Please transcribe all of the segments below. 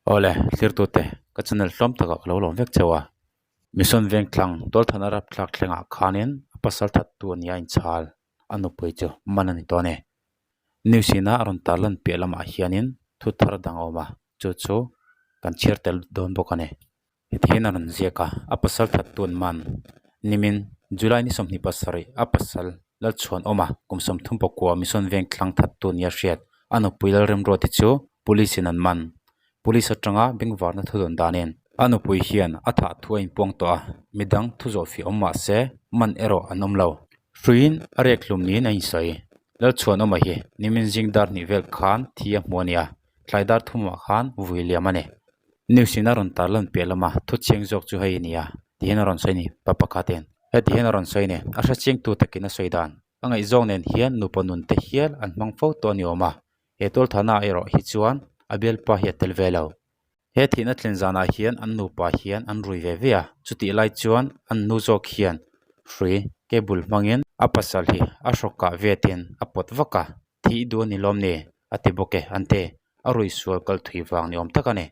Awle, thirtute, ka channel hlawm takah ka lo lawm vek cheu a. Mission Vengthlang Tualthana rapthlak thlengah khanin a pasal thattu a nia inchhal a nupui chu man a ni tawh a ni. News ina a rawn tarlan piah lamah hianin thu thar dang a awm a, chu chu kan chhiar tel dawn bawk a ni. Heti hian a rawn ziak a, a pasal thattu an man. Nimin, July ni 27 a pasal Lalchhuanawma kum 39 Mission Vengthlang thattu nia hriat a nupui Lalremruati chu Police in an man. Police atanga bengvarna thu dawn danin a nupui hian a thah thu a inpuang tawh a, midang thu zawhfiah awm mah se man erawh an awm lo. Hruiin a rek hlum niin a insawi. Lalchhuanawma hi nimin zing dar hnih vel khan thi a hmu a nia, tlai dar thumah khan vui liam a ni. News in a rawn tarlan piah lama thu chiang zawk chu hei a ni a, tihian a rawn sawi a ni, pa pakhatin. Heti hian a rawn sawi a ni, a hre chiangtu takin a sawi dan. A ngaihzawng nen hian nupa nun te hial an hmang fo tawh a ni awm a, he tualthana erawh hi chuan a bialpa hi a tel ve lo. He thihna thlen zanah hian an nupa hian an rui ve ve a, chutih lai chuan an nu zawk hian hrui cable hmangin a pasal hi a hrawkah vetin a pawt vak a, thih duh a ni lawm ni? a ti bawk e, an ti. A rui sual kal thui vang ni awm tak a ni.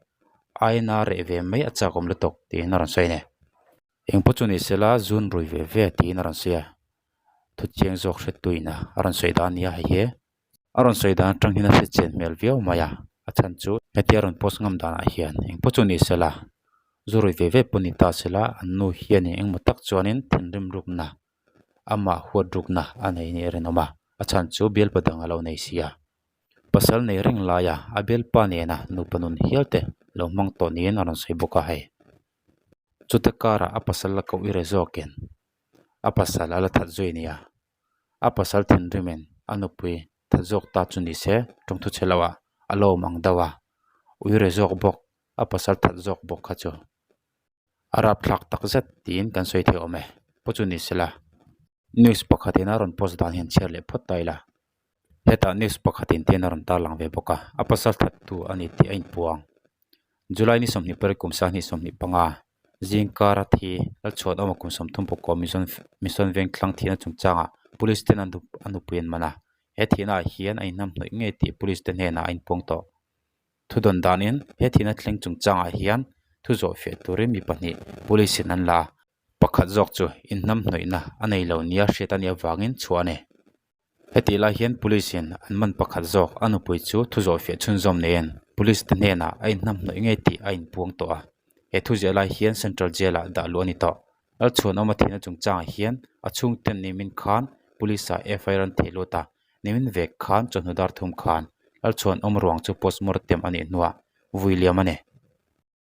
Aina reh ve mai a chak awm lutuk tiin a rawn sawi a ni. Eng pawh chu ni sela zun rui ve ve tiin a rawn sawi a, thu chiang zawk hretuina a rawn sawi dan nia hei hi. A rawn sawi dan atang hian a hre chian hmel viau mai a, a chhan chu hetia rawn post ngam danah hian eng pawh chu ni sela zu rui ve ve pawh ni ta sela an nu hianin engmaw tak chuanin thinrim rukna amah huat rukna a nei nih a rinawm a, a chhan chu bialpa dang a lo nei si a. Pasal nei reng laia a bialpa nena nupa nun hial te lo hmang tawh niin a rawn sawi bawk a hei. Chuta karah a pasal la koh i re zawkin a pasal a la that zui nia. A pasal thinrimin a nupui that zawk ta chu ni se tawngthu chhe loh ah a lo awm ang deuh a, ui re zawk bawk a pasal that zawk bawk kha chu a rapthlak tak zet tiin kan sawi thei awm e. Pawh chu ni sela news pakhatin a rawn post dan hian chhiar leh phawt ta ila. Hetah news pakhatin te hian a rawn tarlang ve bawk a, a pasal that tu a ni tih a inpuang. July ni 28 kum 2025 zing kara thi Lalchhuanawma kum 34 Mission Mission Vengthlang thihna chungchangah Police ten a nupui an man a, he thihna ah hian a inhnamhnawih ngei tih Police te hnenah a inpuang tawh. Thu dawn danin he thihna thleng chungchangah hian thu zawhfiah turin mi pahnih Police in an la a, pakhat zawk chu inhnamhnawihna a nei lo nia hriat a nih avangin chhuah a ni. Hetih lai hian Police in an man pakhat zawk a nupui chu thu zawhfiah chhunzawm neiin Police te hnenah a inhnamhnawih ngei tih a inpuang tawh a. He thu ziah lai hian Central Jail ah dah luh a ni tawh. Lalchhuanawma thihna chungchangah hian a chhungten nimin khan Police ah FIR an theh lut a, nimin vek khan chawhnu dar thum khan Lalchhuanawm ruang chu postmortem a nih hnuah vui liam a ni.